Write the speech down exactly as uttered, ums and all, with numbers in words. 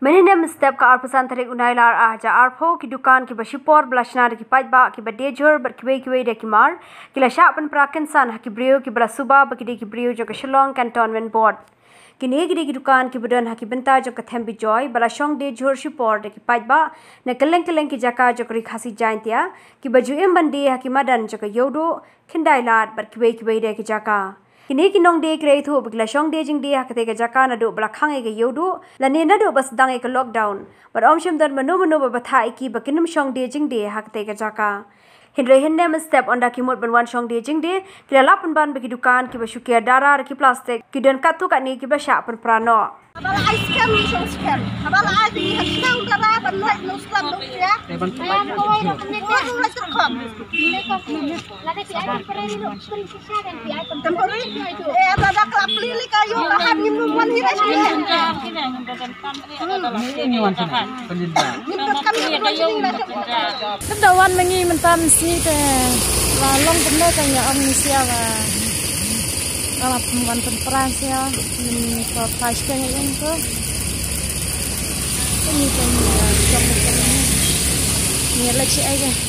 Mynhynnin mynstep ka arphew san tarik u Nailar ar hajar arphew, ki dukan kiba shipor ba la shna da ki paidbah kiba die jhur bad kiwei kiwei de ki mar, ki la shah pynpra kynsan ha ki briew kiba la suba ba ki dei ki briew jong ka Shillong Cantonment Board. Kine ki dei ki dukan kiba don ha ki bynta jong ka them bijoy ba la shong die jhur shipor da ki paidbah na kylleng kylleng ki jaka jong ka Ri Khasi Jaintia, kiba ju im ban die ha ki madan jong ka Ïewduh, Khyndailad bad kiwei kiwei de ki jaka. Kine ki nongdie ki la ïathuh ba ki la shong die jingdie ha katei ka jaka naduh ba la khang ïa ka Ïewduh lane naduh ba sdang ïa ka lockdown, bad ym shym don mano mano ba batai ïa ki ba kin ym shong die jingdie ha katei ka jaka. Hynrei hynnin mynstep ynda ki mut ban wan shong die jingdie, ki la lap pynban ba ki dukan kiba shu kiar dara da ki plastik ki don katto katne kiba shah pynpra noh. Haba la ai scam ni shong scam. Haba la ai ni ha shnong dara ban lait noh slap noh ya. Ban lait noh slap. Temporary. Eh, ada ada kelap lili kayu lahan ni mun wan hiras ni. Ni wan sini. Ni kat kami wan sini. Kan da wan mynta sngi te la long kumne ka ïa ong ni sia ba ka la wan pynpra sia ni ko plastik ïa ong ko. Ni ko ni ïa shong ni ko ni. Ni la chi ai ga.